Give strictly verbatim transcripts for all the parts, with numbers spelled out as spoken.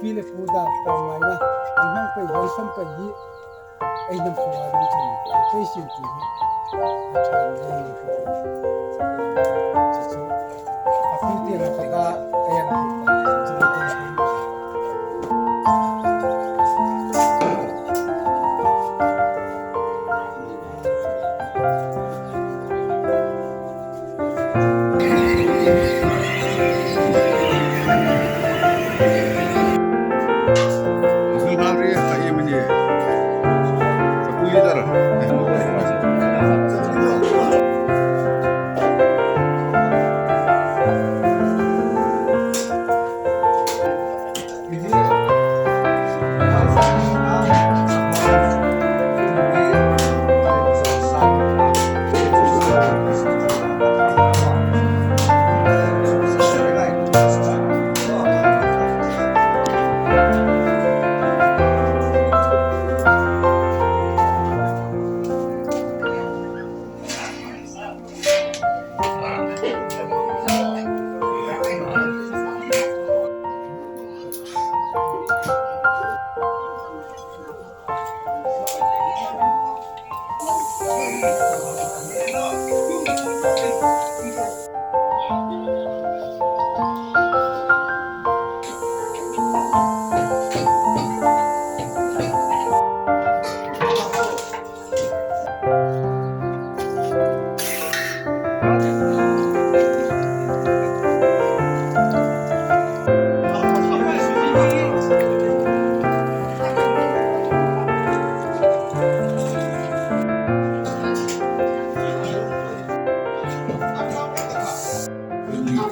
Pi le pu dar tang mai na, an hmang pei, an som pei hi, ei hnam sunga ding chun, pei sin ti hi, a ṭha ni. A pu ti ra ka ta, ei an ti ta,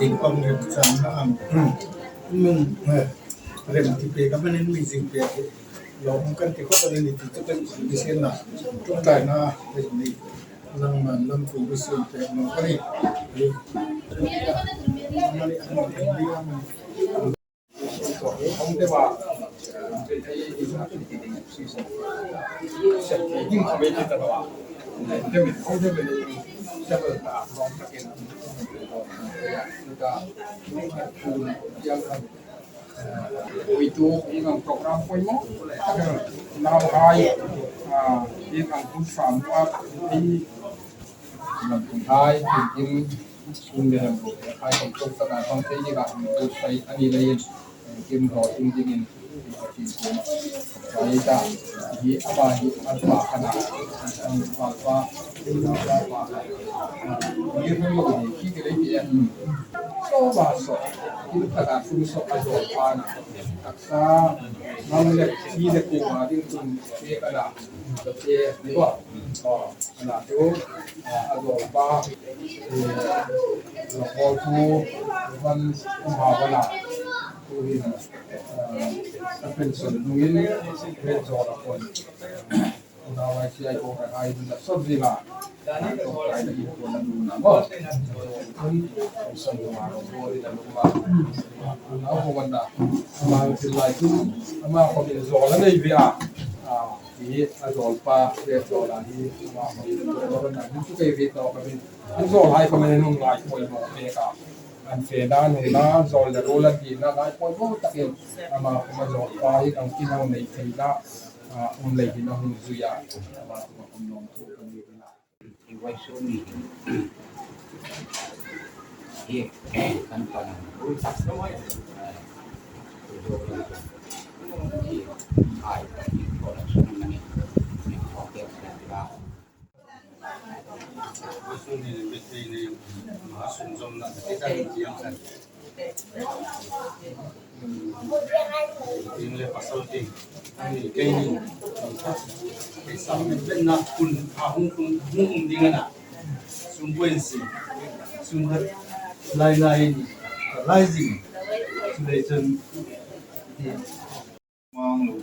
Ting pang rem chang na am. Min, eh, rem ti pe ka manin mi zing pe. Lo kan ti ko ka ni ti ka kan ti sen na. Tuk tai na, ni. Nang man lam ku bi sen pe no ka ni. Ni. Mani ang ni ang. Ui tu, ieng ang program poimaw. Nauhai, ah, ieng ang hun sam a, i, ieng ang hun hai, ieng India hai kan tuk taka kan thei ni ka hung tuk sai a ni leiin, kim ro tung dingin, a ti kum. Sai ta, hi ama hi alpa kana, an alpa, alpa. Hi hung lo ni ki ke lei ti em. So ba so, kim taka sum so a zo pa na. Taksa, ngam le, ki le ku ma ding tun, ke kana, ke ni ba. Oh. Ana chu, a, a zawlpa, eh, Lalkawltu Van Umhau Vana, tuhin, eh, a pension hnungin, ret zawla pon. Unau I C I ko ka hai na sot zila. Ko ka hai na i ko na du na mo. Chun, pension hnunga ro ko ri na lu ma. Unau ko Vana. Ama thil lai chun, ama ko min zawla nei ve a. A, Hi a zawlpa, hi a zawla hi, ama hmang hi a zawla kan hmu chu kei ri tawk a min. An zawlhai khawm an hung ngai pawimaw mek a. An fena, an hungna, an zawl le ruol an dina ngai pawimaw takin ama khawm a zawlpa hi kan kinang nei theina, a, um lei hin a hung zui a. Ama khawm a khawm nawm thu kan ni ina. Hi vawisun ni hin hi kan pan ang. Hi ai kan hi ko la sun mani. Ni ko ke sa la. Vawisun ni hin bit ni ni. Ma sun zom na. Ke sa ni yang kan. Ding le pasal ding. Ani keini. Kei sam ben na kun a hung kun hung ding ana. Sum buen si. Sum hat lai lai ni. Lai zing. Sum lai chun. Mang lo.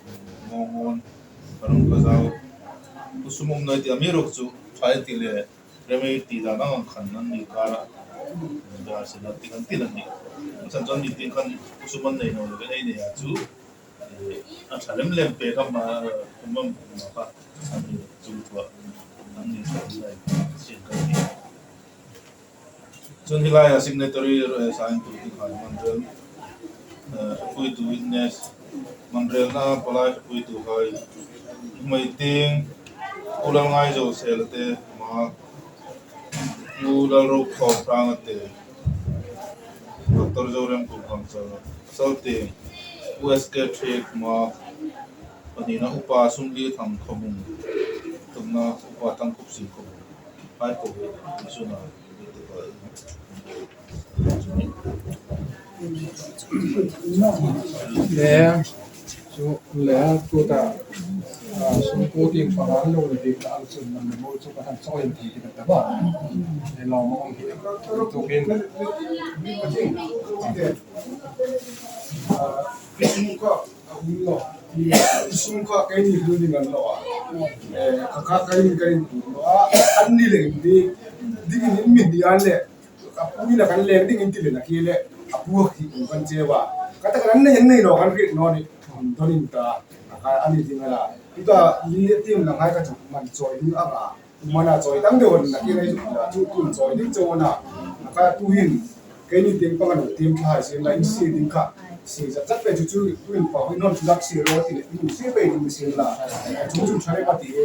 Mong on. Parang ko zau. Kusum um noi ti ami rok chu. Thai ti le. Remei ti dan ang khan an ni kara. Da se na ti kan ti lan ni. Chan chon ni ti khan kusum an nei naw le nei nei a chu. Eh, a ṭha lem lem pek a ma, um am, um am ka. An ni chu tua. An ni sa lai. Sin ka ni. Chun hi laia signatory, eh, sign tu ti khan man rem. Eh, puitu witness. Hmanrelna palai puituhai, mei ting, Pu Lalngaizosela te, ma, Pu Lalrokhawmhranga te, Doctor Zoremkum Khamsanga, Salting, Pu S K Thiekma, pahnina Upa Sumlithang Khawbung, thumna Upa Thangkhupsing Khawbung. Hai po hi, suna, le, chu le, tuta, a, sum ko ting pa an lo le ding ta ang chun man mo chu ka han choi ti ti ka ta ba. Le lo mo hi, tu kin. A, sum kha, a, hun lo. Sum kha keini hlu ding an lo a. Eh, ka kha keini keini lo a. An ni le ni, ding ni mi ni an le. A pu ina kan leng ding in ti le na khi le, a pu khi pu kan che wa. Ka ta kan nei nei lo kan ri no ni. Don in ta, ka ani ding ala. Ita li tim na ngai ka chu man choi ding a ka. Mana choi dang de won na khi nei chu la chu tun choi ding chu na. Ka tu hin, keini ding pa kan tim tha sin la in si ding kha. Si zat zat pe chu chu, tuin pa hoi non chu lak si ro ti le, tu si pe tu si la. Chu chu chare pa ti e.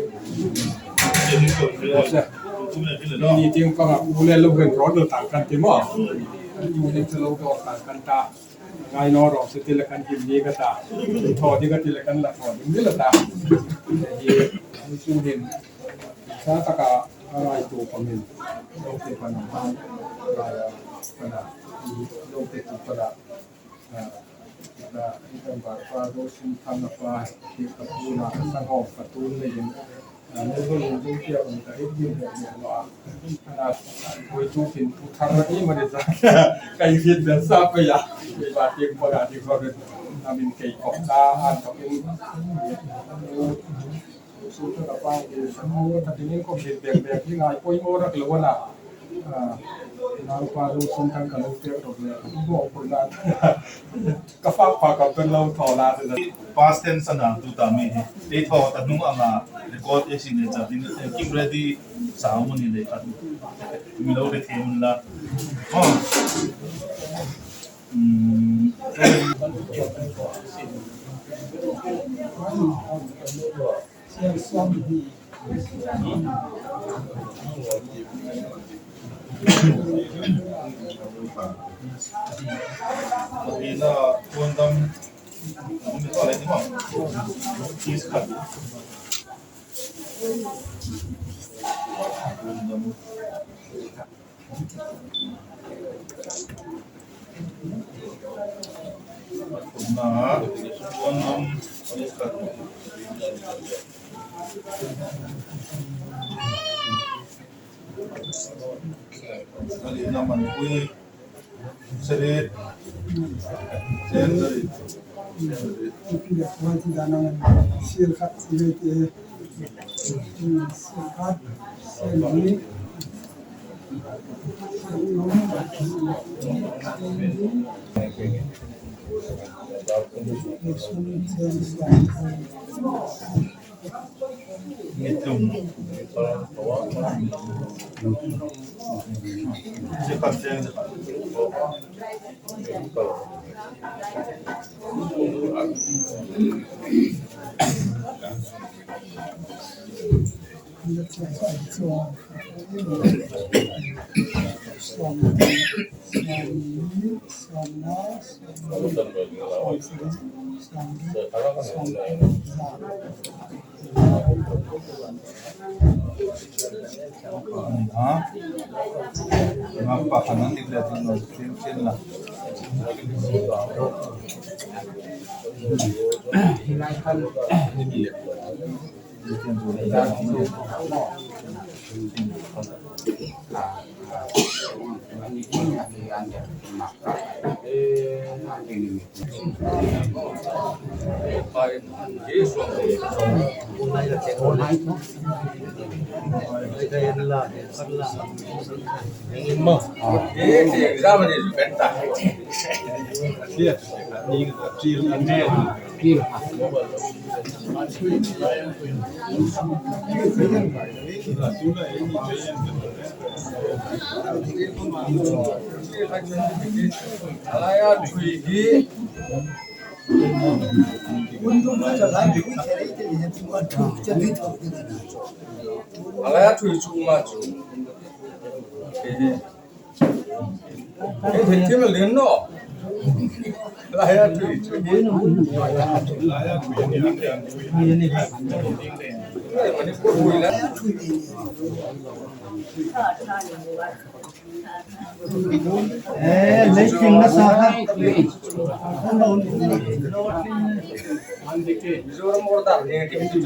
Ni ting panga u le lo gen ro lo tang kan ti mo. U le chu lo do tang kan ta. Ngai no ro se ti le kan him ni ka ta. Tho di ka ti le kan la tho di la ta. Ni chu hin. Sa ta ka ngai tu pa min. Lo te pa na. Ngai pa na. Lo te tu pa na. Ah, na, i kan bar pa, Zosunthang pa, i ka pu na, ka sanghawm ka tun le in, ah, Melbourne in Zotia kan ka hit din le in lo a. Na, koi tu kin tu thar na i ma de sa. Ka i hit den sa pe ya. Koi ba ting pa ga ting ko de. Na min kei kok ta, an ka pin. Zosunthang pa, i sanghawm ka tinin ko hit bek bek, i ngai poimaw rak lo na. Ah, Lalpa Zosunthang ka lo pek rawp le, ka bu bawk phur nan. Ka fak fak ka pen lo thaw la. Past tense a na tu ta mi hi. Ei thaw ta hnung anga record ei signature ding, eh, keep ready sa a um a ni le kha. Mi lo hre thei a um la. Oh. Hmm. Ha? Nga pa khan an dik le tin no tin tin la. A laia ṭhuoi chu ma chu. Ei thil thim lien naw. Laia ṭhuoi chu. Manipur hui la. Eh, leitlingna sa kha. Mizoram order negative chu.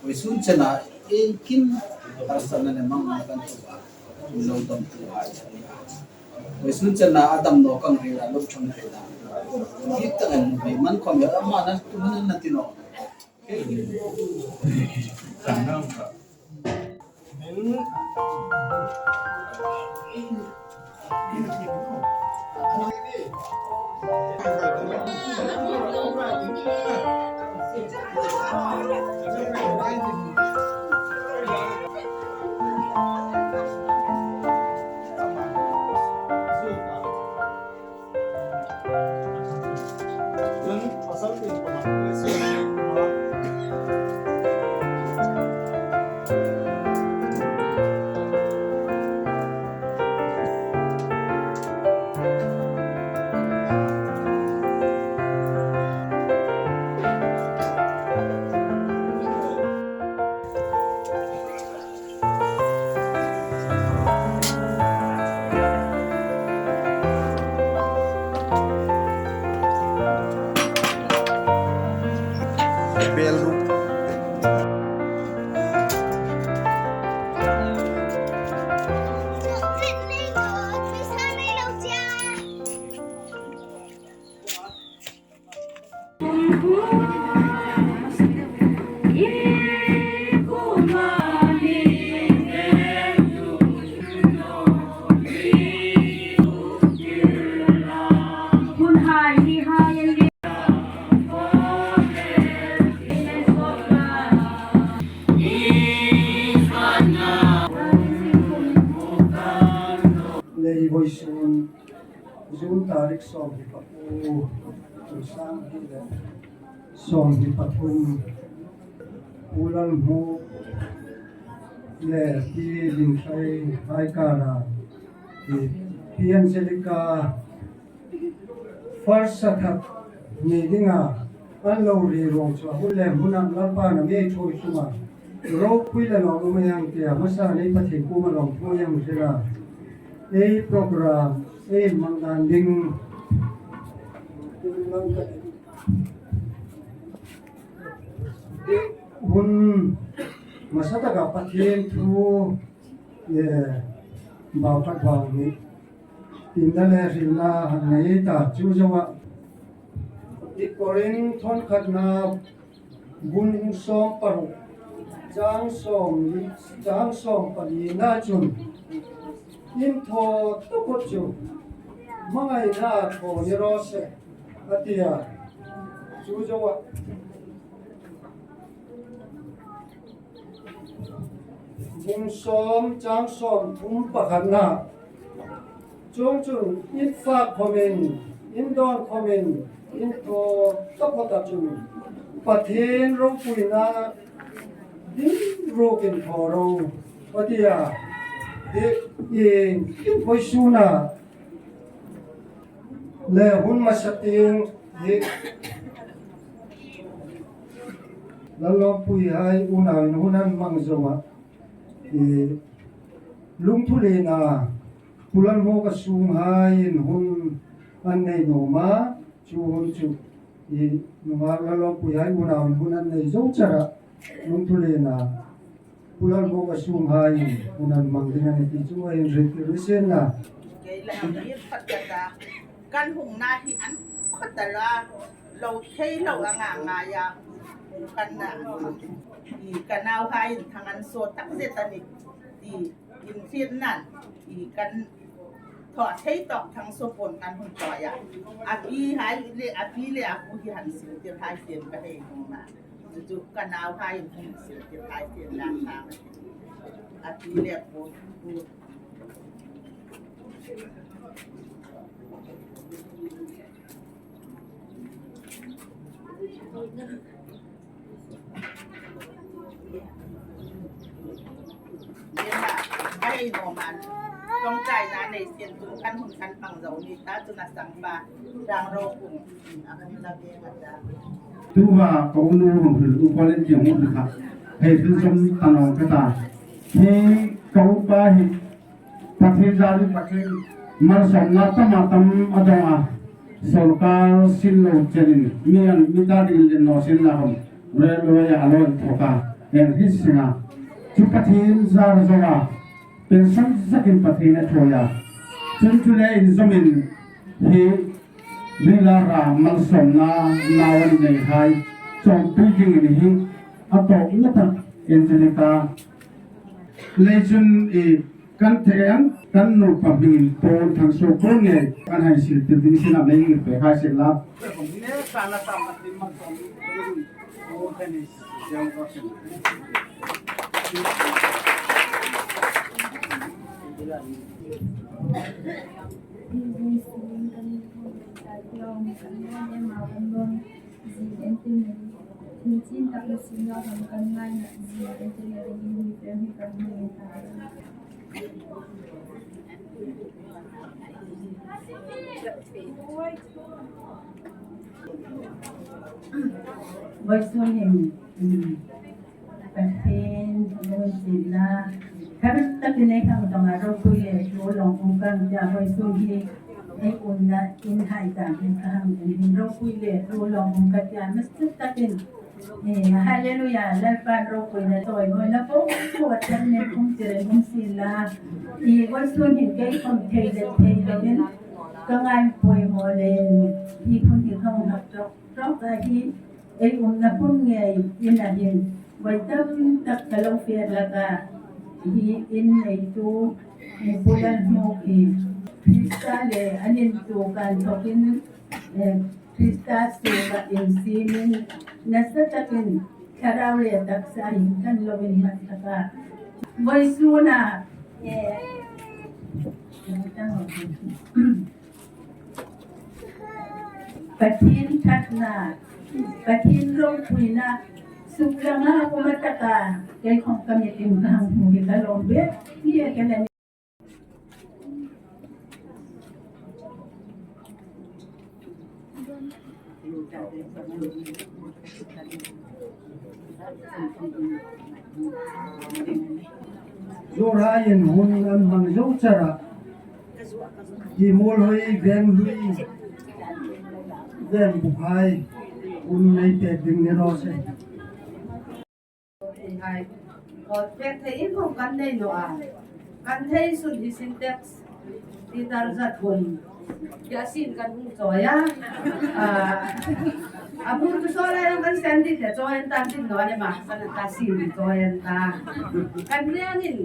Vawisun chena engkim harsatna le manganna kan thaw a, lo dam tu a. Vawisun chena a dam naw kan ring a, lo chang ring a. Dik tak an mi man khom ya, ama na tu man na ti naw. Lei vawisun June tarik sawmhni pakuo, kum sang hni le sawmhni pathum, Pu Lalhmuk le Pi Lingthlai hai kara, Pi Angelica first a that ni dinga an lo ri ruong chu a hun le hmuna Lalpan a mi ṭhuoi hlum a. Ropui le lawmum ei hang tia, hmasa nei Pathien kuoma lawmthu ei hang hril a. Ei program, ei hmang dan ding. Hun hmasa taka Pathien thu, eh, bau khat bau hni. Inna le hrilna hang nei ta chu zoa. Dik Korin thawn khatna bung sawm paruk, chang sawm, chang sawm palina chun, in thaw tu kut chu, hmangaina thaw ni raw se, a tia. Chu zoa. Bung sawm, chang sawmthum pakhatna. Chuongchun in fak khawmin, in dawn khawmin, in thaw taphawt a chun Pathien ropuina ding ruokin thaw ro, a ti a. Hi, in, in vawisuna le hun hmasa tieng hi Lalawmpuihai unauin hun an hmang zo a, i, Lungthulien a, Pu Lalhmuoka sunghaiin hun an nei nuom a, chu hun chu, i, nunghak Lalawmpuihai unauin hun an nei zo char a, Lungthulien a, Pu Lalhmuoka sunghaiin hun an hmang ding a nih ti chu ei hriettir ni sien la. Kei la, a mi khat ka ta, kan hungna hi an khawt a la, lo thei lo anga ngai a, kan na, i, ka nauhaiin thang an saw takzet a nih ti, in hriet nan, i, kan thaw thei tawk thang saw pon kan hung thaw a. A pihai le, a pi le a pu hi han siltirhai sien ka hei hung na. Chu chu ka nauhai hung siltirhai sien dan ta. A pi le pu, pu. Ema, a hei nuom an. Ṭawngṭaina nei sien chun kan hun kan hmang zo ni ta chun a sangpa, Rang Ropui, a kan la ve ngei a ta. Tuta ka unu hung hril u Colin Kiang hung kha. Hei hril zawm ta naw ka ta. Hi ka upa hi Pathien zarin Pathien malsawmna tam a tam a dong a. Sawrkar sin lo chenin mi an, mi ta ding le naw sin la hom. Railway a lo inthawk a. Eng hi singa. Chu Pathien zar zo a. Pension zakin Pathien a thaw a. Chun chu le inzawmin hi Lila ra malsawmna nau an neihai chawmpui dingin hi a tawpna tak Angelica. Lei chun i kan thei ang, kan nupa hmingin Paul Thangsuo Paul ngei kan hei siltir ding sien a, mei ngir pek hai sien la. Vawisun hin, um, Pathien lunginsietna thar takin ei hang ṭawng a, ropui le thu lawm um kan tia, vawisun hi ei umna inhai ta hi ka hang um hin ropui le thu lawm um ka tia, hmasa takin, eh, hallelujah, Lalpan ropuina, chawimawina po po a ṭhen nen um tir ei um sien la. I vawisun hin kei khom thei le thei loin ka ngai poimaw leiin i hun hi ka hung hak ṭawk ṭawk a hi, ei umna hun ngei ina hin voi tam tak ka lo fe hlak a, hi in neitu, eh, Pu Lalhmuok hi Krista le an intuok kan thawkin, eh, Krista suoka insiemin nasa takin thlarau le taksa hin kan lo inhmang hlak a. Vawisuna, eh, Pathien ṭhatna, Pathien ropuina, suk langa kuoma taka kei khom ka mitin ka hang hmu hi ka lawm bik bik a nih. Zuorhaiin hun an hmang zo char a, Kimuolhoi Venghlui, Vengbukhai, hun nei pek ding ni raw se. Hai. Aw, pek thei inkhawm kan nei naw a. Kan thei sun hi Sintex litre za thum. Hi a sin kan hung chawi a. A, a bur chu saw lai kan sen dit le chawi an ta dit naw le ma. Kan ta sin chawi an ta. Kan riangin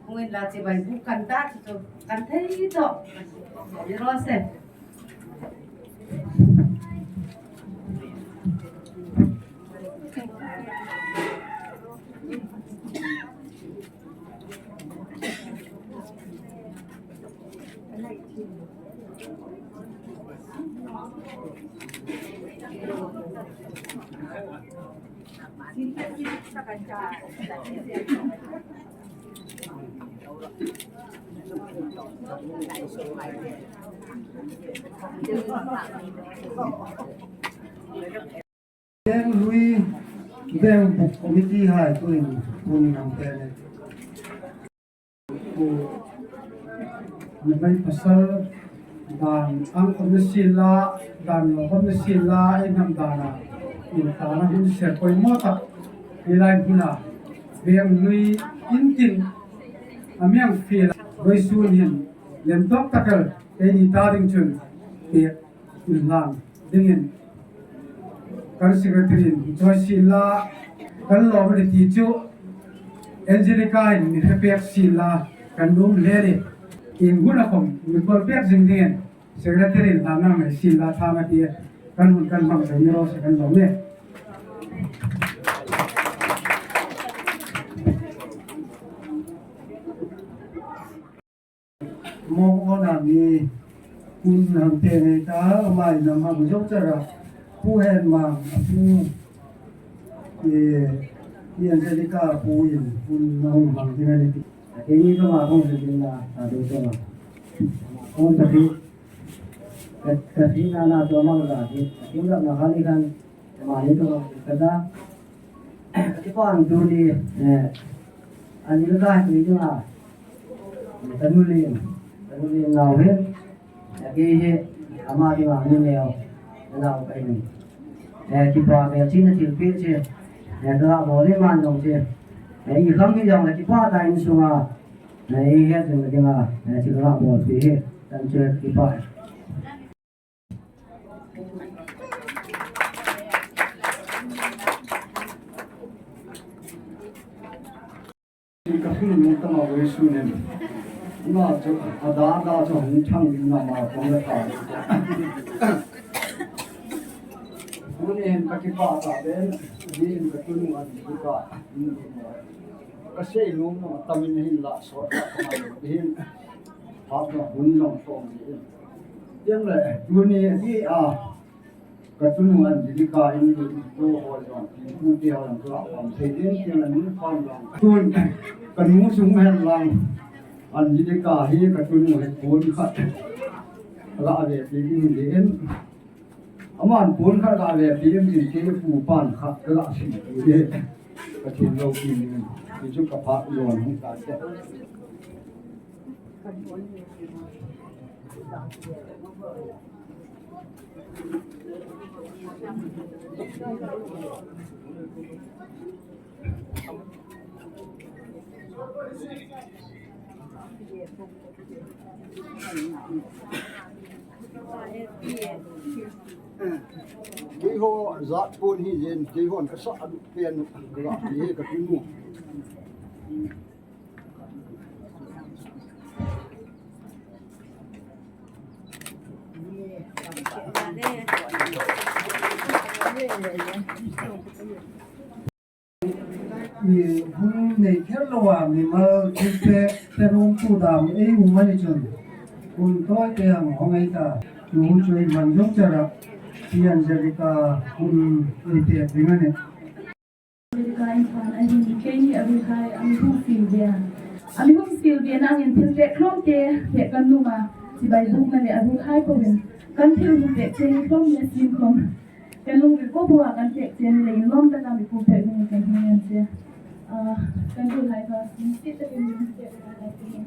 hung inla chibai buk kan ta chu chu kan thei tawh. Ni raw se. Veng lui, veng buk committee hai tuhin hun nang te ne. Ku, mi bai pasal dan ang khom na sila, dan lo khom na sila, ei nam dana, in ta na hun se poimaw tak, ei lai huna, veng lui in tin, a miang fil, vawisun hin, lem tawk tak el, ei ni ta ding chun, pek, inhlan dingin kan secretary-in chawi sien la, kan lawm a ni ti chu Angelica-in mi hre pek sien la, kan lum hle a nih. Ieng huna khom mi kol pek zing dingin secretary-in hlan nang nei sien la, thang a ti, kan hun kan hmang thei ni raw se kan lawm e. Mawng awn a mi hun hang te nei ta, amai nam hang zo chara. Pu Hen Mang, a pu, e, e Angelica puin hun a hung hmang ding a nih. A keini tlawma hung hre ding la, a do tlawma. Hung ta hi, ka, ka hri na na tlawma la hi, a kim la na kha ni khan, Mani to ka ta. Ka ti pang tu ni, eh, ani ka ka ni tu a. Ka nu li, ka nu li nau he. Ka ki he, ama ti ma ni neo. Nau ka ni. Eh, ti pa me ti na ti pi ti. Eh, ka bo le man nong ti. Eh, i kham ki jong ti pa ta in sunga. Eh, i he ti ma ti ma. Eh, ti ka bo ti he. Tan che ti pa. Ka hung nung tama vawisun hin. Na chu, a da da chu hung thang ding na ma kong la tha. Tuni hin ka kipah ta den, ni hin ka tunu an ka. Ka sei nuom naw tamin hin la sawt ka man hin. Phak naw hun naw tawm ni hin. Tiang le, tuni hi a, ka tunu Angelica in lo ho jong, pu te ho jong ka pam thei ding, tiang le nun pam jong. Tun, ka nu sung hen lang, Angelica hi ka tunu hi puon khat. Ka la ve pi ding ding. Aman puon khat ka ve pi ding ding, ke pu pan khat ka la sin ding. Ka thin lo pi ding. Ti chu ka phak lo hung ta che. Keiho zat puon hi jen, keihon ka sa a duk pen ka la hi ka tunu. I hun nei kher loa mimal thilpek, thil umtu dam ei um a ni chun, hun tawite ang hawng ei ta, tu hun chu ei hmang zawng chara, Pi Angelica hun ei pek ding a nih. Angelica in khan a hin keini a ruolhai a mi hung fiel ve a. A mi hung fiel ve nangin thilpek tlawmte pek kan nuom a, chibai bukna le a ruolhai po hin kan thil hung pek che ni khom le sin khom. Kan lungril po po a kan pek che ni leiin lawm taka mi pumpek dingin kan hung ngen che. Ah, kan ruolhai kha, mi sit takin mi sit takin.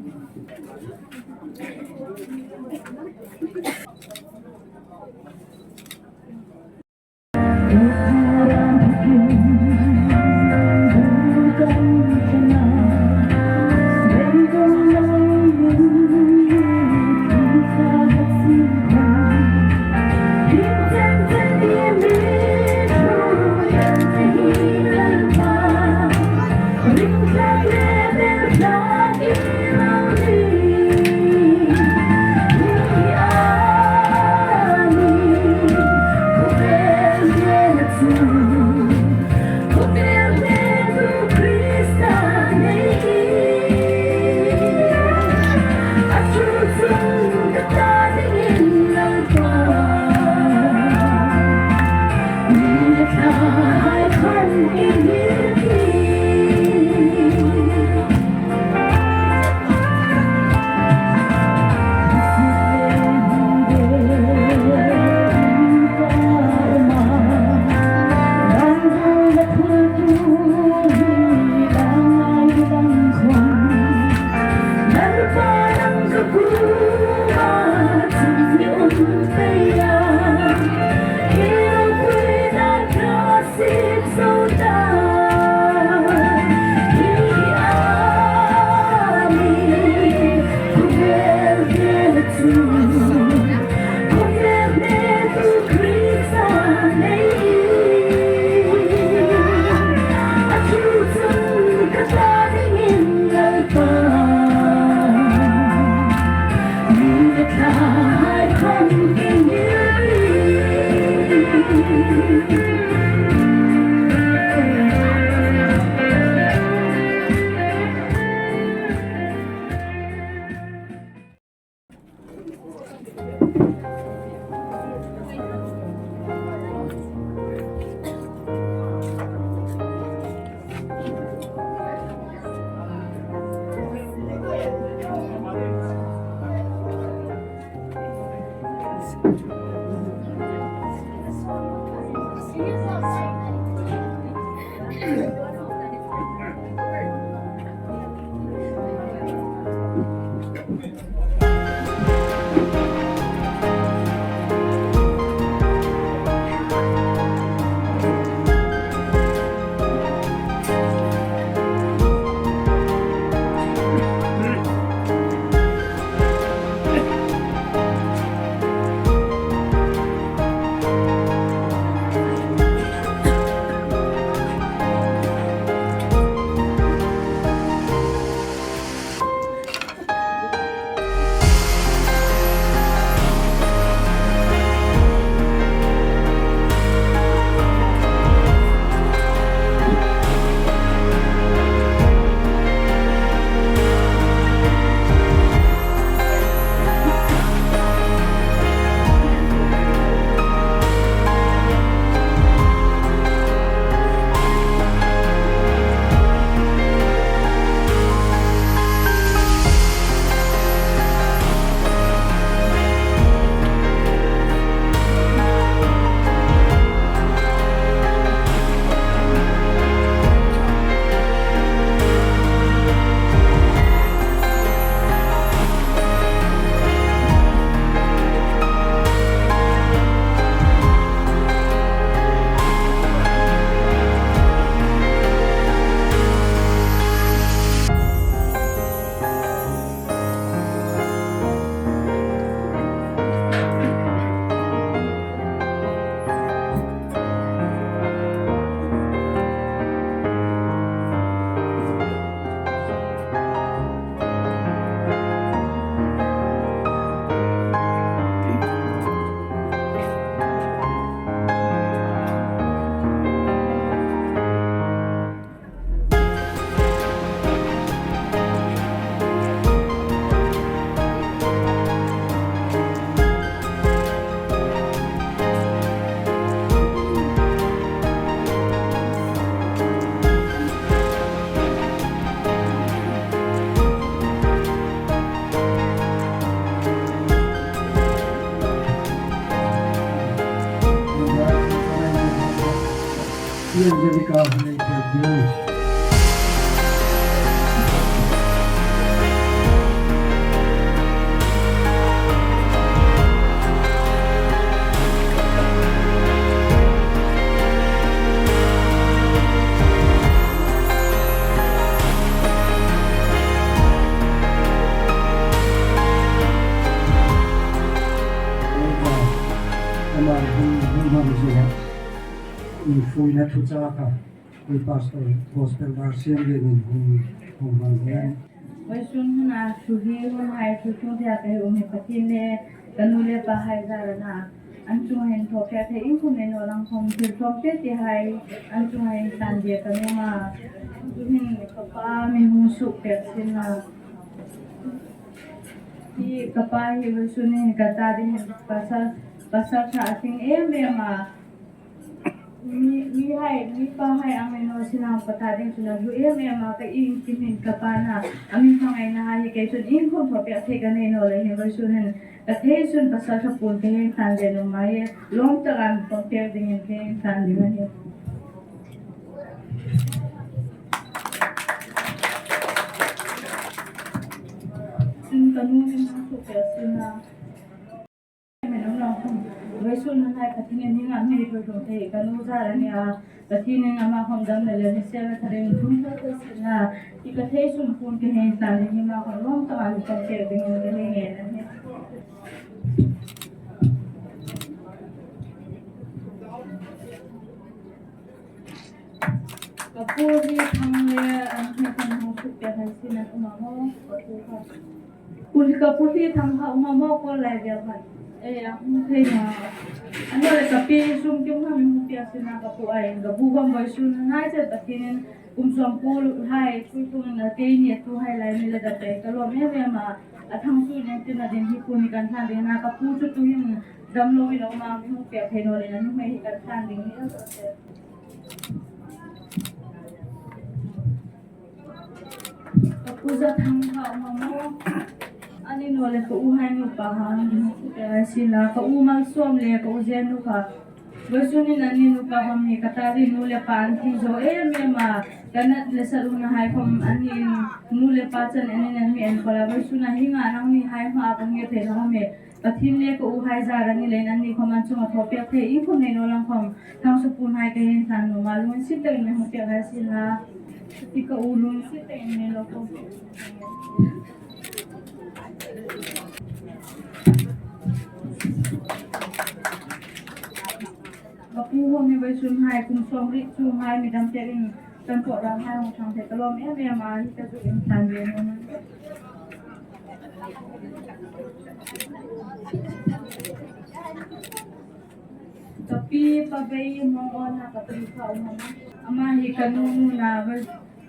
Angelica Hmeiphei. Ama hung, hung hmang zuha. Infuina thu chaka. Ei Pastor Gospel Dar Siam Lien in hung, hung hmang hen. Vawisun huna thu hi, hun hai thu chung thei ka hei um hi Pathien le ka nu le pa hai zara na. An chunga hin thaw pek thei inkhawm nei naw lang khawm thil tlawmte te hai an chunga hin tlan ding ka nuom a. Chu hin ka pa mi hung suk pek sin a. Hi ka pa hi vawisun hin ka ta ding hin pasal, pasal ṭha a tling em em a. Mi, mi hai, mi pa hai ang nei naw sien ang ka ta ding chun a hlu em em a, ka iengkim hin ka pa na, a mi hmangaina hai hi kei chun inkhawm thaw pek thei ka nei naw lei hin vawisun hin ka thei chun pasal ṭha puon ka hei tlan ve nuom a, lawm tak an pawm pek dingin ka hei tlan ding a nih. Chun ka nu hin hung suk pek sin a. Vawisun hun hai Pathienin hieng ang mi hei ṭhuoi thei ka nu zara nia, Pathienin ama khom dam le le ni se na tharin thum ka ka sin a, hi ka thei chun puon ka hei tlan ding hi ama khom lawm tak an pawm pek dingin ka hei ngen a nih. Ka pu hi thang le an hei kan hung suk pek hai sin a um a maw, ka pu kha. Pu hi ka pu hi thang kha um a maw, ko lai vel khan. E, a hung thei naw. A naw le ka pi sum kim kha mi hung pek sin a ka pu ai, ka pu khom vawisun hai che Pathienin kum sawm kuo hai, chu tung na keini tu hai lai mi le da pe ka lawm em em a. A thang chu nen tin a din hi pu ni kan tlan ding na ka pu chu tu hin dam lo in a um a, mi hung pek thei naw le na nuhmei hi kan tlan ding ni a. Ka pu za thang kha um a maw. Ani naw le ka u hai nupa ha, ka sila, ka u Malsawm le ka u Zenu kha. Vawisun hin ani nupa ha mi ka ta ding nu le pa an thi zo em em a. Ka nat le sat umna hai khom ani nu le pa chan ani nan mi en ko la. Vawisun a hieng ang nangni hai hma a ka nge thei lo mi. Pathien le ka u hai zara ni leiin anni khom an chunga thaw pek thei inkhawm nei naw lang khom thang suk puon hai ka hei tlan nuom a, lunginsiet takin mi hung pek hai sin a. Ti ka u lunginsiet takin mi lo khom. Ka pu khom hi vawisun hai kum sawmriet chu hai mi dam tekin kan pawh ram hai hung thang thei ka lawm em em a, hi ka zuk in tlan ve nuom a. Ka pi pa vei mong on a ka pi kha um a. Ama hi ka nu nu na va.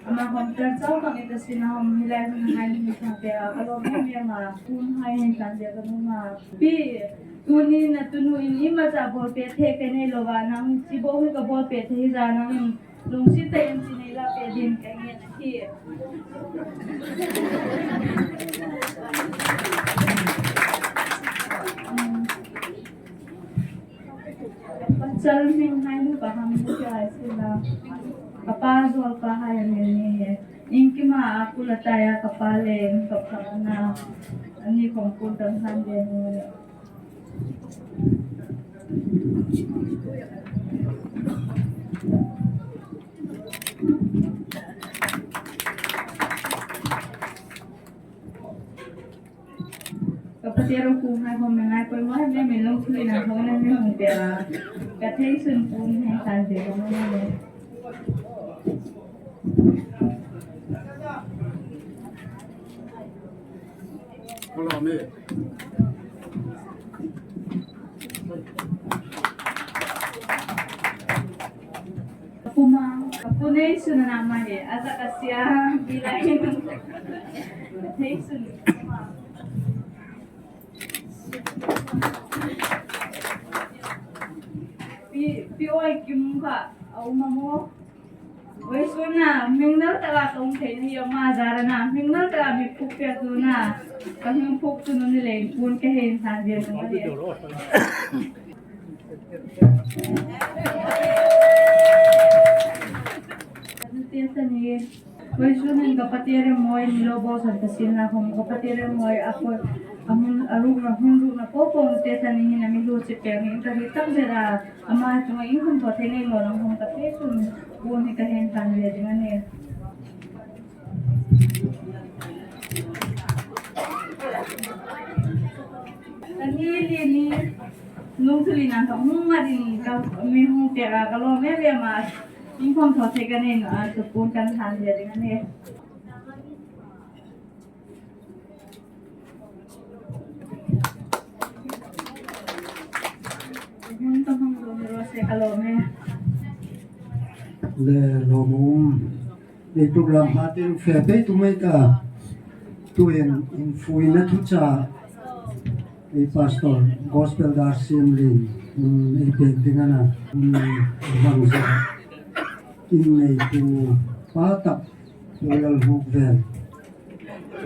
Ama khom tar chau tak ni ta sin a, khom hi lai hun hai ni thang te a ka lawm em em a. Hun hai hin tlan te ka nu ma. Pi, tuni na tunu in imacha bawl pek thei ka nei lo va, nang chi bo hun ka bawl pek thei za nang in Lungsiet takin chi nei la pek ding ka ngen a nih. Pasal hming hai nu pa hang nu ka ai sila. Ka pa zuol pa hai a ni ni. Iengkima a kul a tai a ka pa le ka pa na. Anni khom kul dam han de nu. Ka pa te ro ku hai khom ngai poi mai me me lo ku na khom na me hung te a. Ka thei sun ku ni hai san te ka ma ma le. Hello, me. Kuma, ka pu nei sun a na ma he, a za ka sia, bi lai. Nei sun. Pi, pi oi kim ka, a um a maw. Oi sun a, hming nal taka ka um thei ni a ma zara na, hming nal taka mi puk pek tu na, ka hming puk tu nu ni le, puon ka hei san ve tu na le. Ka pate rem mawi ni lo bo san ka sin na khom, ka pate rem mawi a ko, a hmun, a rukna, hmun rukna po po te san ni hin a mi lu chi pek ni ka ri tak zera, ama chunga inkhawm thaw thei nei lo lang khom ka te chun, bu ni ka hen kan ve ding a nih. Ka ni li ni, lungthim li nan ka hung ma ding ka mi hung te a ka lo me ve ma, inkhawm thaw thei ka nei naw a, chu pun kan han ve ding a nih. Hun ka hmang zo ni raw se ka lawm e. Le lawmum. Ei program ha tin fe pe tu mai ta. Tuhin infuina thucha. Ei pastor gospel dar sim lin. Hmm, ei pek ding a na. Hmm, bang zo. Inneitu pa tak. Pu Lalhmukvel.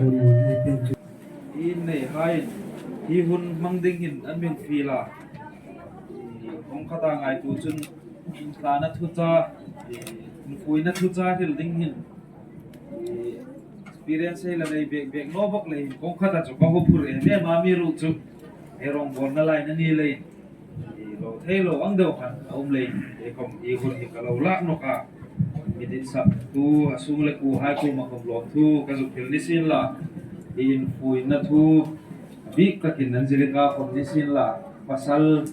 Hun ei pek ding. Inneihai hi hun hmang ding hin an mi fiel a. Kawng khata ngaituo chun intlana thucha, infuina thucha hril ding hin experience hei la nei bek bek naw bawk leiin kawng khata chu ka hawphur em em a, amiruokchu ei rongbawlna lai a ni leiin, i lo thei lo ang deu khan a um leiin, ei khom hi hun hi ka lo lak nawk a. Mi dit sak tu a sung le kuo hai kuoma khom lawmthu ka zuk hril ni sien la, i infuina thu a bik takin Angelica khom ni sien la, pasal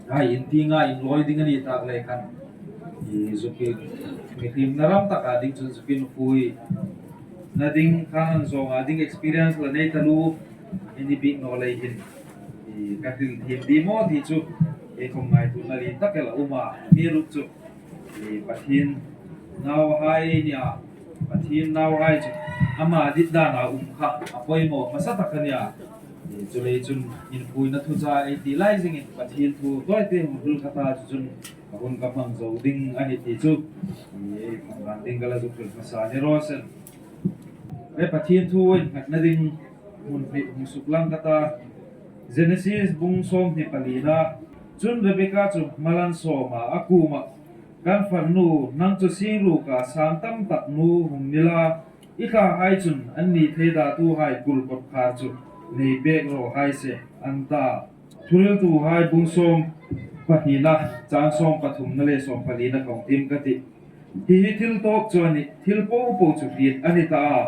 hai in ti nga in lawi ding a ni tak lei khan, i zuk in, mi hlimna ram taka ding chun zuk infuina ding khan an zawnga ding experience la nei taluo i ni bik naw lei hin, i ka hril thiem ding maw ti chu, ei khom ngaituona lientak el a um a, amiruokchu, i Pathien nauhai ei nia, Pathien nauhai chu ama dit dana um kha a poimaw hmasa tak a nia. I chu lei chun infuina thucha ei ti lai zingin Pathien thu tawite hung hril ka ta chu chun ka hun ka hmang zo ding a ni ti chu, i ei khom dan ding ka la zuk hril hmasa ni raw se. Ei Pathien thu innghatna ding hmun hi hung suklang ka ta. Genesis bung sawmhni palina. Chun Rebeka chu mal an sawm a, a kuoma, "Kan farnu, nang chu singruka sang tam tak nu hung ni la, i thlahai chun an ni thei datuhai kul kawtkhar chu nei pek raw hai se," an ta. Thuhriltuhai bung sawm pahnina, chang sawm pathumna le sawm palina khom tiem ka tih. Hi hi thil tawp chu a nih, thil po po chu hriet a ni ta a.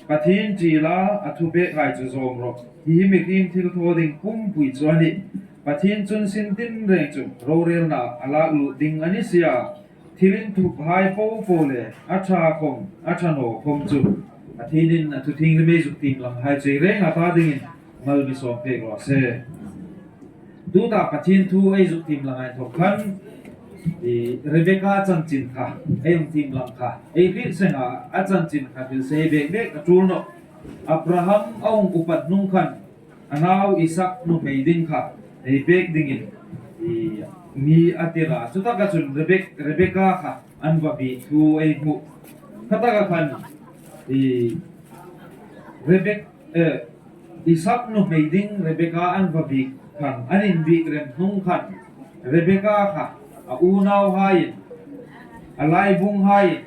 Pathien ṭi la, a thupekhai chu zawm rawh. Hi hi mihriem thilthaw ding pumpui chu a nih. Pathien chun sin tinreng chu rorelna a lak lut ding a ni si a. Thil inthuphai po po le a ṭha khom, a ṭha naw khom chu Pathienin a thu thienghlim ei zuk tiem langhai chu ei reng a ta dingin mal mi sawm pek raw se. Tuta Pathien thu ei zuk tiem lang inthok khan, i Rebeka chanchin kha ei hung tiem lang kha, ei hril seng a, a chanchin kha hril sei bek bek a ṭul nawh. Abraham a hung upat hnung khan a nau Isak nuhmei ding kha nei pek dingin, i, mi a tir a. Chutaka chun Rebek-, Rebeka kha an va biek thu ei hmu. Khataka khan, i, Rebek-, eh, Isak nuhmei ding Rebeka an va biek khan, an inbiek rem hnung khan, Rebeka kha a unauhaiin, a laibunghaiin,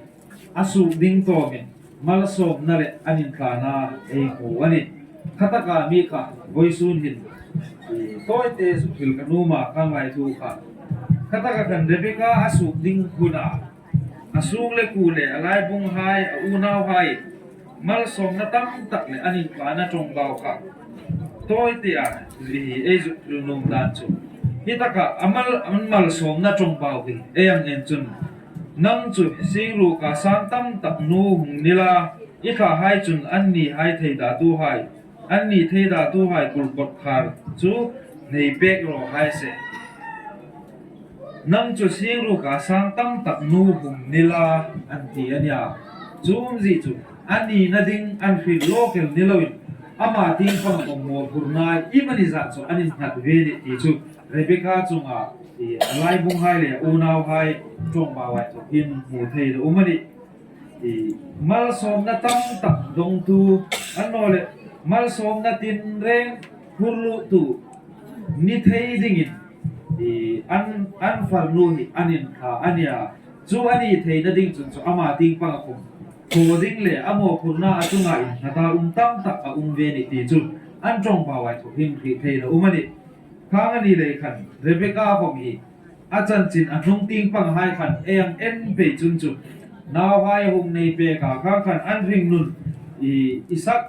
a suok ding tawmin malsawmna le an inthlana ei hmu a nih. Khataka mi kha vawisun hin, i, tawite zuk hril ka nuom a, ka ngaituo kha. Khataka khan Rebeka a suok ding huna a sung le kuo le a laibunghai, a unauhai malsawmna tam tak le an inthlana ṭawngbau kha tawite a, i, ei zuk hril nuom dan chu, hi taka a mal, an malsawmna ṭawngbau hi ei hang en chun, "Nang chu singruka sang tam tak nu hung ni la, i thlahai chun an ni hai thei datuhai, an ni thei datuhai kul kawtkhar chu nei pek raw hai se. Nang chu singruka sang tam tak nu hung ni la," an ti a nia. Chu umzie chu a nina ding an hril lawk el ni loin, ama tieng pang khom mawphurna iemani zat chu an innghat ve a nih ti chu Rebeka chunga, i, a laibunghai le a unauhai ṭawngbauhai thawkin hmu thei a um a nih. I, malsawmna tam tak dawngtu, annawleh malsawmna tinreng phurluttu ni thei dingin, i, an, an farnu hi an inthla a nia. Chu a ni theina ding chun chu ama tieng panga khom thaw ding le a mawphurna a chunga innghat a um tam tak a um ve ni ti chu an ṭawngbau a inthawk hin hriet thei a um a nih. Khang a ni lei khan Rebeka khom hi a chanchin a hnung tieng panghai khan ei hang en pei chun chu nauhai a hung nei pek a, khang khan an hringnun i, Isak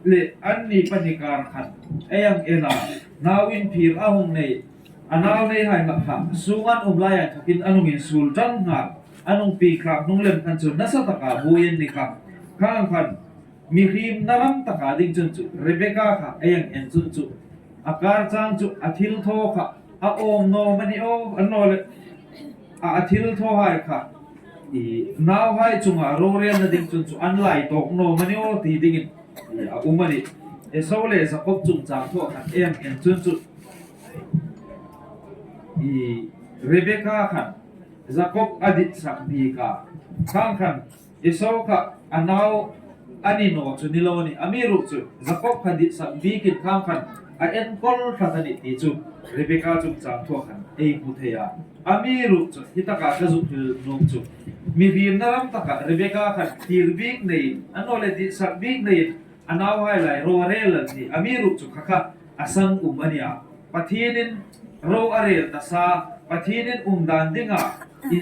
le anni pahni kar khan ei hang en a, nau inphir a hung nei, a nau neihai mak kha sung an um lai a inthawkin an hung insuol ṭan nghal, an hung pieng thlak hnung lem khan chu nasa taka buoi an ni kha. Khang khan mihriemna lam taka ding chun chu Rebeka kha ei hang en chun chu a kar chang chu a thilthaw kha a awm naw am a ni aw, a naw leh a, a thilthawhai kha i, nauhai chunga rorelna ding chun chu an lai tawk naw am a ni aw ti dingin i, a um a nih. Esau le Jakob chungchang thaw khan ei hang en chun chu i, Rebeka khan Jakob a ditsak bik a, khang khan Esau kha a nau a ni naw chu ni lo a nih. Amiruokchu Jakob kha ditsak bikin khang khan a enkawl tlat a nih ti chu Rebeka chungchang thaw khan ei hmu thei a. Amiruokchu hi taka ka zuk hril nuom chu mihriemna lam taka Rebeka khan thlir bik neiin a naw leh ditsak bik neiin a nauhai lai rorel an ni. Amiruokchu kha kha a san um a ni a. Pathienin ro a rel ta sa, Pathienin umdan dinga i,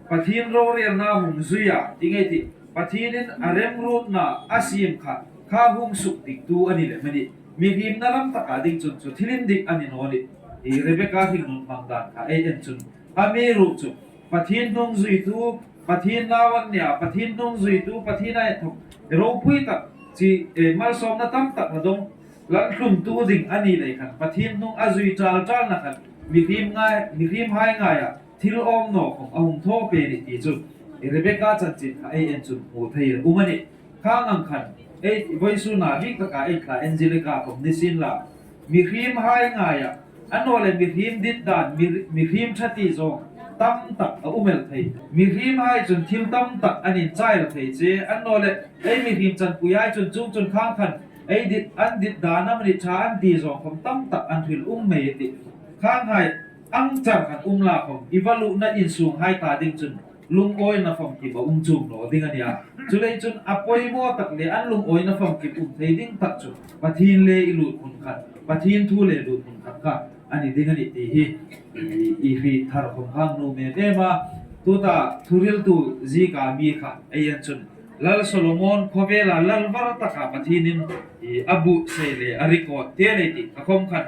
Pathien rorelna hung zui a, ti ngei ti, Pathienin a remruotna a siem kha, kha hung sukdiktu a ni lem a nih. Mihriemna lam taka ding chun chu thil indik a ni naw a nih. I, Rebeka hringnun hmang dan kha ei en chun, amiruokchu Pathien hnungzuitu, Pathien nau an ni a, Pathien hnungzuitu, Pathien a inthawk ropui tak chi, e, malsawmna tam tak la dong, lal tlungtu ding a ni lei khan Pathien hnung a zui ṭal ṭalna khan mihriem ngai, mihriemhai ngaia thil awm naw khom a hung thaw pei a nih ti chu Rebeka chanchin kha ei en chun hmu thei a um a nih. Khang ang khan ei vawisuna bik taka ei thla Angelica khom ni sien la, mihriemhai ngaia a naw leh mihriem dit dan, mi, mihriem ṭha ti zawng tam tak a um el thei. Mihriemhai chun thil tam tak an inchai el thei che, a naw leh ei mihriem chanpuihai chun chuong chun khang khan ei dit, an dit dan amanih ṭha an ti zawng khom tam tak an hril um mei a tih. Khanghai ang char khan um la khom i va lutna insunghai ta ding chun lungawina famkim a um chuong naw ding a nih a. Chuleiin chun a poimaw tak le an lungawina famkim um thei ding tak chu Pathien le i lut hmun khat, Pathien thu le lut hmun khat kha a ni ding a nih ti hi i, i hriet thar khom hang nuom em em a. Tuta thuhriltu zieka mi kha ei en chun Lal Solomon khawvela lal var taka Pathienin i, a buotsai le a record te lei ti kha khom khan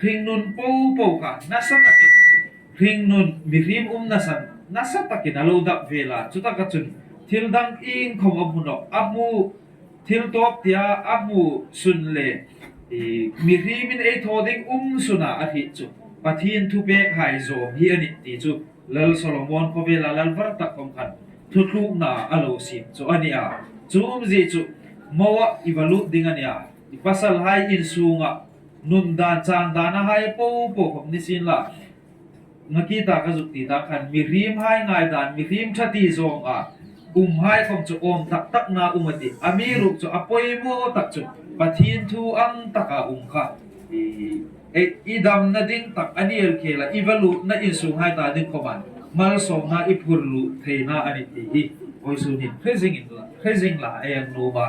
hringnun popo kha nasa takin, hringnun mihriem umna san nasa takin a lo dap vel a, chutaka chun thil dang iengkhom a hmu nawh, a hmu thil tawp tia a hmu sun le, i, mihriemin ei thaw ding um suna a hriet chu Pathien thupekhai zawm hi a nih ti chu Lal Solomon khawvela lal var tak khom khan thutlukna a lo siem chu a ni a. Chu umzie chu moa i va lut ding a ni a. I pasalhai insunga nun dan chang dan a hai popo khom ni sien la. Ngakita ka zuk ti dan khan mihriemhai ngai dan, mihriem ṭha ti zawnga umhai khom chu awm tak takna um a tih. Amiruokchu a poimaw tak chu Pathien thu ang taka um kha. I, i, i damna ding tak a ni el khela, i va lutna insunghai ta ding khomin malsawmna i phur lut theina a nih ti hi vawisun hin hre zingin la, hre zing la ei hang nuom a.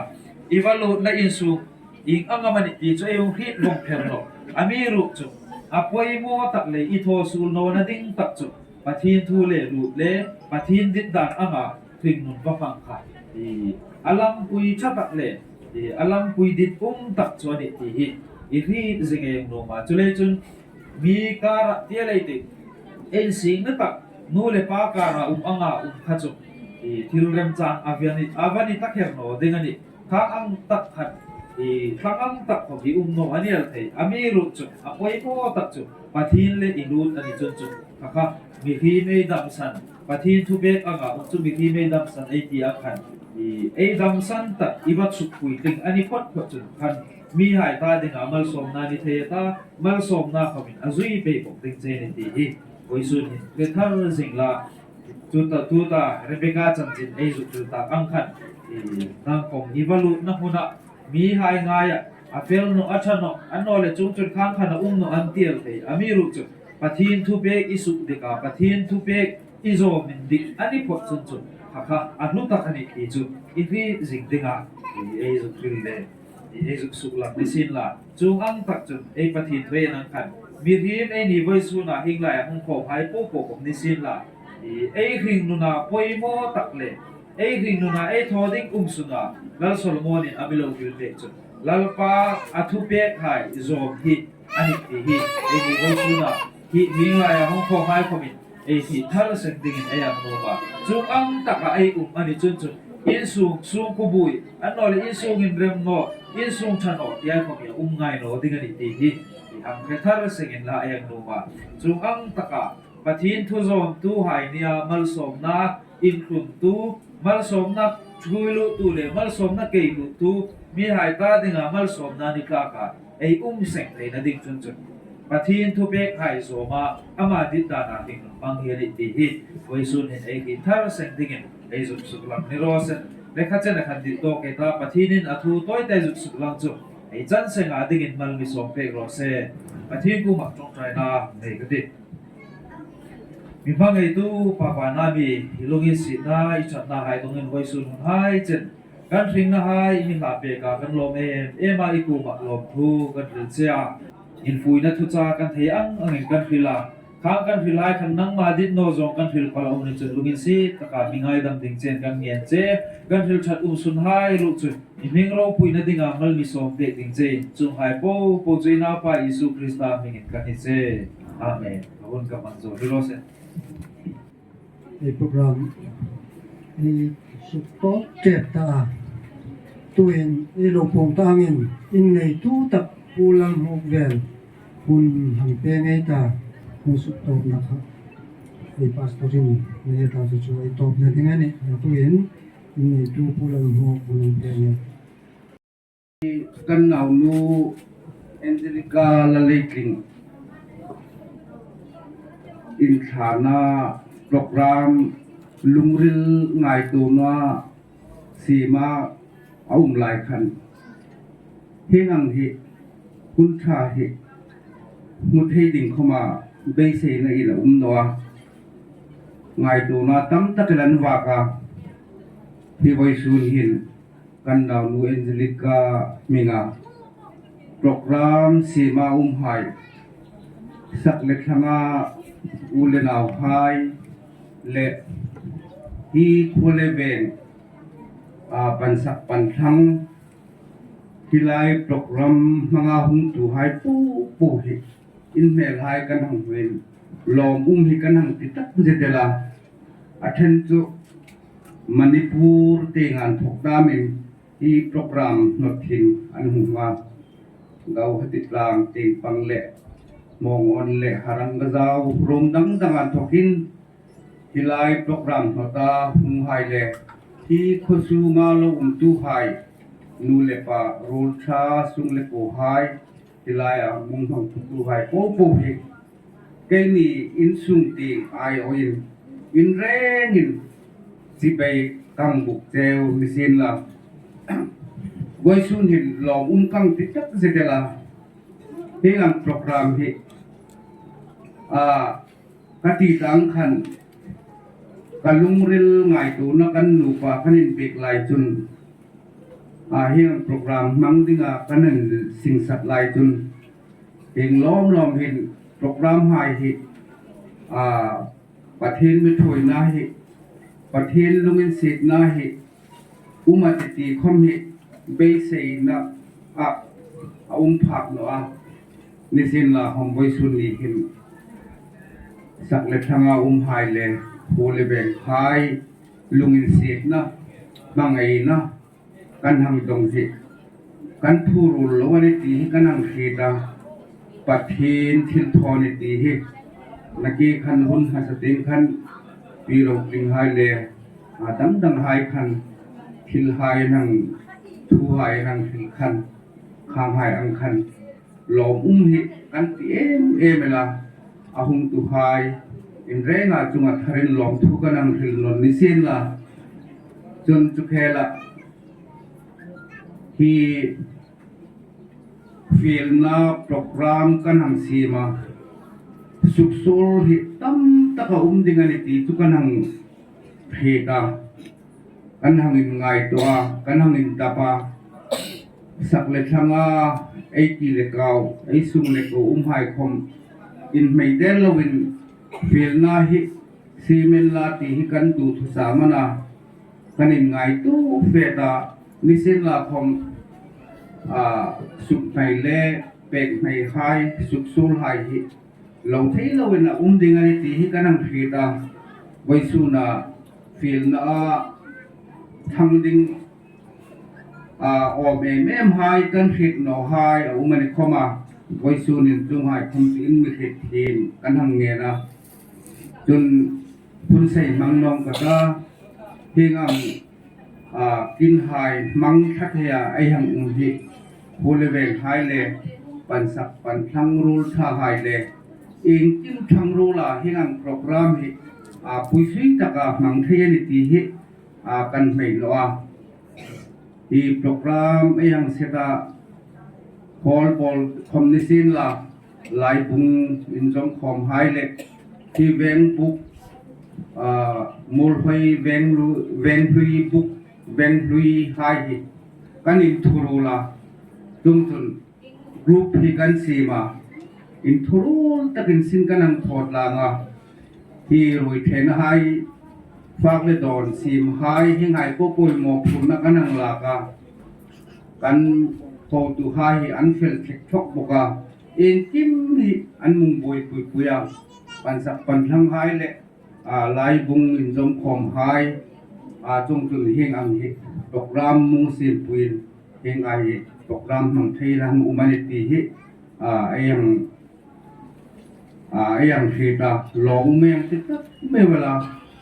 I va lutna insung ieng ang am a nih ti chu ei hung hriet vawng pher nawh. Amiruokchu a poimaw tak le i thaw suol nawna ding tak chu Pathien thu le lut le Pathien dit dan anga hringnun va hmang kha i, a lampui ṭha tak le i, a lampui dit um tak chu a nih ti hi i hriet zing ei hang nuom a. Chuleiin chun mi kara tia lei ti, insingna tak nu le pa kara um anga um kha chu i, thil remchang a va ni, a va ni ta kher naw ding a nih. Khang ang tak khan i, khang ang tak khom hi um naw a ni el thei. Amiruokchu a poimaw tak chu Pathien le i lut a ni chun chu kha kha mihriem ei damsan, Pathien thupek anga um chu mihriem ei damsan ei ti ang khan i, ei damsan tak i va sukpui tling a ni phot phot chun khan mihai ta dinga malsawmna ni thei a ta, malsawmna khomin a zui pei bawk ding che a nih ti hi vawisun hin hre thar zing la. Tuta, tuta Rebeka chanchin ei zuk hril tak ang khan i, nang khom i va lutna hmuna mihai ngaia a fel nawh, a ṭha nawh, a naw le chuong chun khang khan a um nawh an ti el thei. Amiruokchu Pathien thupek i sukdik a, Pathien thupek i zawm indik a ni phot chun chu Kha kha a hlu tak a nih ti chu i hriet zing ding a, i ei zuk hril le, i ei zuk suklang ni sien la. Chuong ang tak chun ei Pathien thu ei en ang khan, mihriem ei ni vawisuna hieng laia hung khawmhai po po khawm ni sien la, i ei hringnuna poimaw tak le ei hringnuna ei thaw ding um sunga Lal Solomonin a mi lo hril pek chu, Lalpa a thupekhai zawm hi a nih ti hi ei ni vawisuna hi hieng laia hung khawmhai khawmin ei hriet thar seng dingin ei hang nuom a. Chuong ang taka ei um a ni chun chun insung, sungkuo buoi, annawleh insung inrem naw, insung ṭha naw ti hai khawm hi a um ngai naw ding a nih ti hi i hang hre thar sengin la ei hang nuom a. Chuong ang taka Pathien thu zawmtuhai nia malsawmna intluntu, malsawmna ṭhuoi luhtu le malsawmna kei luhtu mihai ta dinga malsawmna ni tlaka ei um seng theina ding chun chun Pathien thupekhai zawma ama dit dana hringnun hmang hi a nih ti hi vawisun hin ei hriet thar seng dingin ei zuk suklang ni raw se. Le kha chen a khan dit tawk ei ta, Pathienin a thu tawite zuk suklang chu ei chan senga dingin mal mi sawm pek raw se. Pathien kuoma ṭawngṭaina nei ka tih. Mi hmangaitu Pa, Pa na mi, i lunginsietna, i ṭhatnahai dongin vawisun hun hai chen kan hringnahai i mi hla peka kan lawm em em a, i kuoma lawmthu kan hril che a. Infuina thuchah kan thei ang angin kan hril a. Khang kan hrilhai khan nangma dit naw zawng kan hril pal a um ni chun lunginsiet taka mi ngaidam ding chen kan ngen che. Kan hril ṭhat um sunhai ruok chu i hming ropuina dinga mal mi sawm pek ding che. Chuonghai po po chu i Naupa Isu Krista hmingin kan hni che. Amen. A hun ka hmang zo hril raw se. Ei program ei suk tawp ṭep ta a. Tuhin ei lo puong ta angin inneitu tak Pu Lalhmuok vel hun hang pek ngei ta, hun suk tawpna kha ei pastor-in nei ta chu chu ei tawpna ding a nih. Tuhin inneitu Pu Lalhmuok hun hang pek ngei. Kan naunu Angelica Laleitling inthlana program lungril ngaituona siema a um lai khan, hieng ang hi hun ṭha hi hmu thei ding khawma beiseina in a um naw a. Ngaituona tam tak el an vak a, hi vawisun hin kan naunu Angelica hminga program siema umhai, sak le thlanga u le nauhai le hi khuo le veng, a, pansak panthlang, hi lai program hmanga hungtuhai po po hi in hmelhai kan hang hmuin lawm um hi kan hang ti takzet el a. A ṭhen chu Manipur tienga inthawk damin hi program hnawt hin an hung a. Gauhati tlang tieng pang le Mongon le Harangajao, ruom dang danga inthawkin hi lai program hnawta hunghai le hi khuo sunga lo umtuhai, nu le pa, ruol ṭha sung le kuohai, hi laia mi hmang thutuhai po po hi keini insung tieng aiawin, in rengin chibai kan buk cheu ni sien la. Vawisun hin lawm um kan ti takzet el a. Hieng ang program hi, a, ka ti tang khan ka lungril ngaituona kan nupa kan inpek lai chun, a, hieng ang program hmang dinga kan insingsat lai chun, hieng lawm lawm hin program hai hi, a, Pathien mi ṭhuoina hi, Pathien lunginsietna hi um a ti ti khawm hi beiseina a, a um phak naw a. Ni sien la, hawm vawisun ni hin sak le thlanga umhai le khuo le venghai lunginsietna, hmangaina kan hang dong hi kan phur ruol lo a nih ti hi kan hang hriet a. Pathien thilthaw a nih ti hi. Nakie khan hun hmasa tieng khan Pi Rotlinghai le, a, dang danghai khan thilhai an hang, thuhai an hang hril khan, khanghai ang khan lawm um hi kan ti em em el a, a hungtuhai in renga chunga tharin lawmthu kan hang hril nawn ni sien la. Chun chu khela hi fielna program kan hang siem a, suksuol hi tam tak a um ding a nih ti chu kan hang hriet a. kan hang inngaituo a, kan hang indap a, sak le thlang a, ei ti le kau, ei sung le ko umhai khom inhmei del loin fielna hi siem inla ti hi kan tu thusa a nih a, kan inngaituo fe ta, nisienlakhom, a, sukhnai le pekhnai hai, suksuol hai hi lo thei loin a um ding a nih ti hi kan hang hriet a, vawisuna fielna a thang ding, a, awm em em hai kan hriet naw hai a um a ni khom a, vawisunin chuonghai khom chu in mi hriet thiem kan hang ngen a. Chun hun sei hmang nawng ka ta, hieng ang, a, kin hai hmang tlat hei a ei hang um hi, hu le veng hai le, pansak panthlang ruol tha hai le, iengkim thlang ruola hieng ang program hi, a, puisui taka hmang thei a nih ti hi, a, kan hmei naw a. Hi program ei hang set a, hall pawl khom nisienla, Laibung inzawmkhawm hai le, hi veng buk, a, Muolhoi veng lu-, veng hlui buk, veng hlui hai hi kan inthuruol a. Chuong chun group hi kan siem a, inthuruol takin sin kan hang thaw tlang a. Hi ruoi thena hai, fak le dawn siem hai, hieng hai po poimaw phurna kan hang lak a. Kan hotuhai hi an fel thlek thok bawk a. Iengkim hi an mung buoi pui pui a. Pansak panthlang hai le, a, Laibung inzawmkhawm hai, a, chuong chun hieng ang hi program mung siem puin hieng ang hi program hmang theina hang um a nih ti hi, a, ei hang, a, ei hang hriet a, lawm um ei hang ti tak mei vala,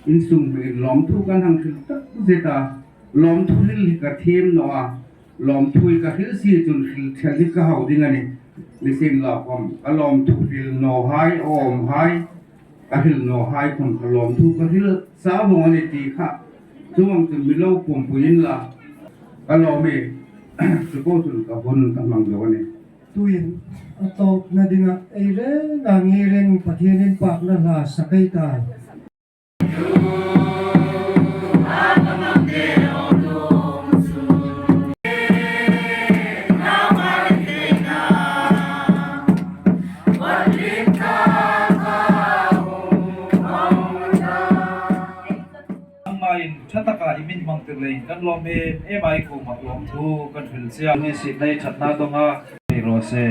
insung hmingin lawmthu kan hang hril tak zet a, lawmthu hril hi ka thiem naw a, lawmthu hi ka hril si chun hril ṭhel hi ka hau ding a nih. Nisienlakhom ka lawmthu hril naw hai, awm hai, ka hril naw hai khom ka lawmthu ka hril sa vong a nih ti kha chuong ang chun mi lo pumpui inla, ka lawm e, chu po chun ka hun ka hmang lo a nih. Tuin a tawpna dinga ei reng ang ei reng Pathien inpakna hla sak ei ta. Nangmain ṭha taka i mi hmangtir leiin kan lawm em em a, i kuomah lawmthu kan hril che a. Ni si nei ṭhatna dawnga ei raw se.